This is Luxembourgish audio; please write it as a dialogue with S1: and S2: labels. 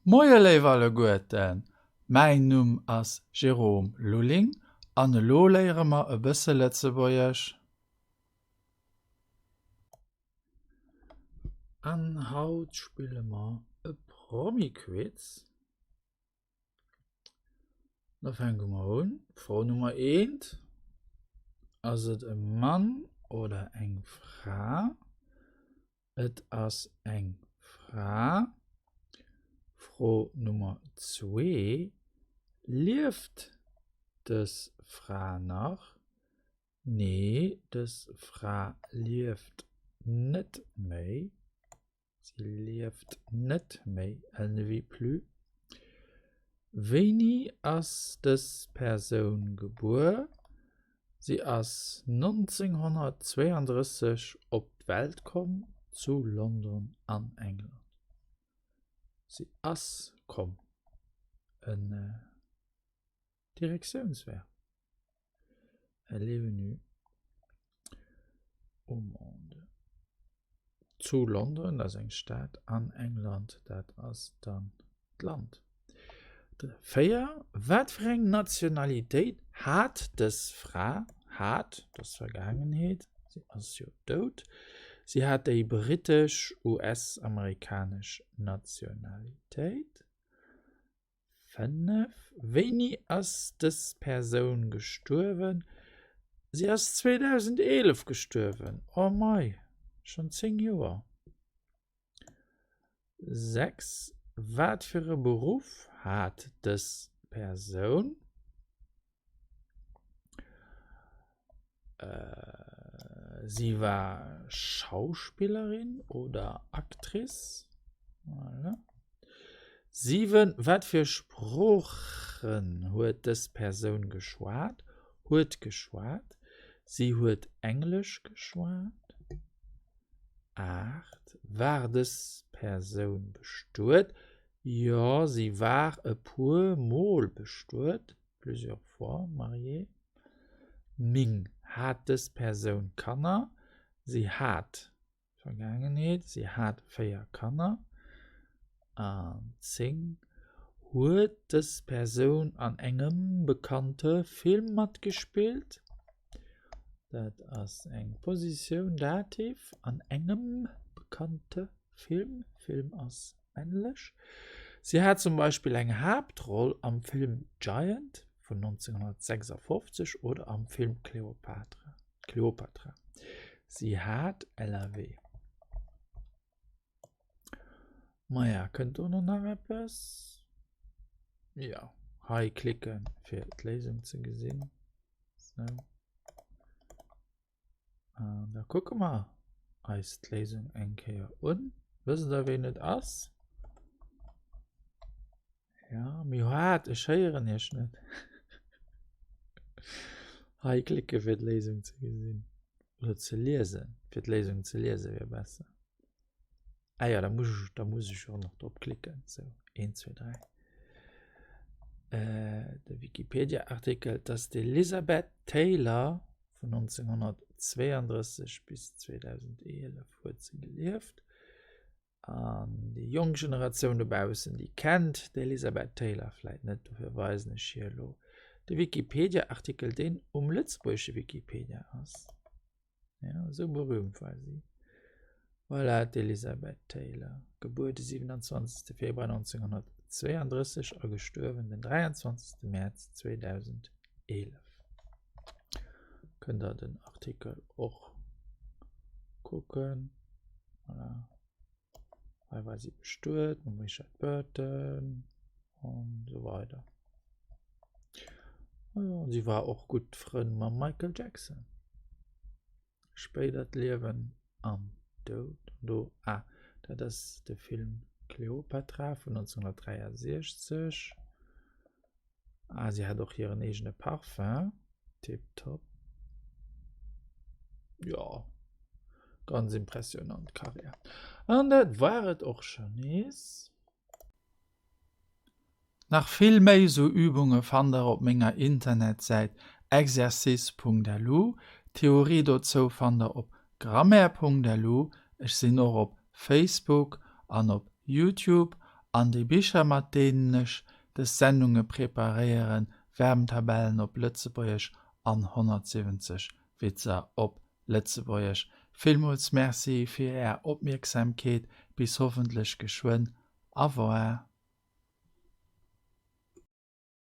S1: Moie léif alleguerten, mäin Numm ass Jérôme Lulling an elo léiere mer e bësse Lëtzebuergesch. An haut spille mer e Promi-Quiz. Da fänke mer un. Fro Nummer eent, Ass et e Mann oder eng Fra? Et ass eng Fra. Fro Nummer zwee, Lieft dës Fra nach? Nee, dës Fra lieft net méi. Si lieft net méi, elle ne vit plus. Wéini ass dës Persoun gebuer? Si ass 1932 op d'Welt komm zu London an England. Si ass komm, en Direktiounsverb, elle est venue au monde. Zu London, dat ass eng Stad an England, dat ass dann d'Land. 4, Wat fir eng Nationalitéit hat dës Fra? Hat, dat ass Vergaangenheet, si ass jo dout. Si hat déi brittesch, US-amerikanesch Nationalitéit. 5, Wéini ass dës Persoun gestuerwen? Si ass 2011 gestuerwen. Oh mei, schonn 10 Joer. 6, Wat fir e Beruff hat dës Persoun? Si war Schauspillerin oder Actrice. Voilà. 7, Wat fir Sproochen huet dës Persoun geschwat? Huet geschwat. Si huet Englesch geschwat. 8, War dës Persoun bestuet? Jo, si war e puer Mol bestuet, plusieurs fois mariée. 9, Hat dës Persoun Kanner? Si hat, Vergaangenheet, si hat 4 Kanner. An 10, Huet dës Persoun an engem bekannte Film matgespillt? Dat ass eng Positioun Dativ an engem bekannte Film. Film ass männlech. Si hat zum Beispill eng Haaptroll am Film Giant vun 1956 oder am Film Cleopatra. Cleopatra. Si hat elle avait. Maja, kënnt do no nach eppes? Jo, hei klicken fir d'Léisung ze gesinn. Sou. An da kucke mer eis d'Léisung eng Kéier un. Wësst der ween et ass? Ja, méi haart, ech héieren iech net. Hei klicke fir d'Léisung ze gesinn. Oder ze liesen. Fir d'Léisung ze liese wier besser. Ah ja, da muss ech, da muss ech och nach drop klicken. Sou, 1, 2, 3. Äh, de Wikipedia-Artikel, dass d'Elizabeth Taylor vun 1932 bis 2011 huet se gelieft. An déi jonk Generatioun dobaussen, déi kennt d'Elizabeth Taylor vläit net, dofir weisen ech hir elo de Wikipedia-Artikel, deen um lëtzebuergesche Wikipedia ass. Ja, esou berühmt war si. Voilà, d'Elizabeth Taylor, gebuer de 27. Februar 1932 a gestuerwen den 23. Mäerz 2011. Kënnt der den Artikel och kucken. Voilà. Hei war si bestuet mam Richard Burton an esou weider. Ah, si war och gutt Frënn mam Michael Jackson. Spéidert Liewen an Doud. Do, ah, dat ass de Film Cleopatra vun 1963. Ah, si hat och hiren eegene Parfum. Tiptop. Jo, ganz impressionant Karriär. An dat war et och schon nees. Nach vill méi sou Übunge fannt der op menger Internetsäit exercice.lu. D'Theorie dozou fannt der op grammaire.lu. Ech sinn och op Facebook an op Youtube. An déi Bicher, mat deenen ech dës Sendunge preparéieren, Verbentabellen op Lëtzebuergesch an 170 Witzer op Lëtzebuergesch. Villmools Merci fir Är Opmierksamkeet. Bis hoffentlech geschwënn. Au revoir.